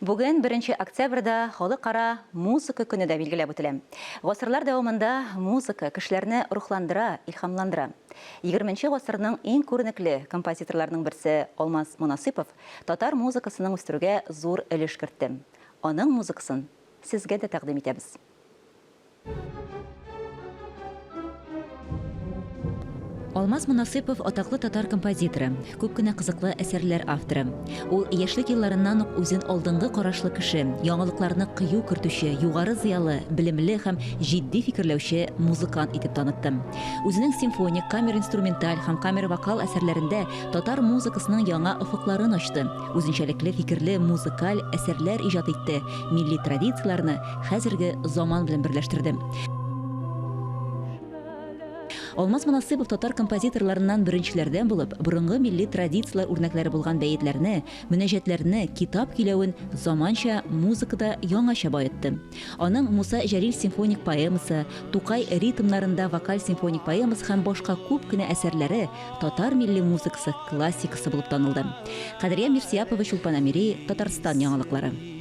Бүген, беренче октябрьдә, Халыкара музыка көне дә билгеләп үтелә. Гасырлар дәвамында музыка кешеләрне рухландыра, илһамландыра. Егерменче гасырның иң күренекле композиторларының берсе Алмаз Монасыйпов татар музыкасының үстерүгә зур өлеш кертте. Аның музыкасын сезгә дә тәкъдим итәбез. Алмаз Монасыйпов атаклы татар композиторы, күп кенә кызыклы әсәрләр авторы. Ул яшьлек елларыннан ук үзен алдынгы карашлы кеше, яңалыкларны кыю кертүче, югары зыялы, белемле һәм җитди фикерләүче музыкант итеп танытты. Үзенең симфоник, камер-инструменталь һәм камер-вокал әсәрләрендә татар музыкасының яңа офыкларын ачты, үзенчәлекле фикерле музыкаль әсәрләр иҗат итте, милли традицияләрне хәзерге заман белән берләштерде. Алмаз Монасыйпов татар композиторларыннан беренчеләрдән булып, борынгы милли традицияләр үрнәкләре булган бәетләрне, мөнәҗәтләрне, китап көйләвен заманча музыкада яңача баетты. Аның Муса Җәлил симфоник поэмасы, Тукай ритмнарында вокаль-симфоник поэмасы һәм башка күп кенә әсәрләре татар милли музыкасы классикасы булып танылды. Кадрия Мирсияпова, Чулпан Әмири, Татарстан яңалыклары.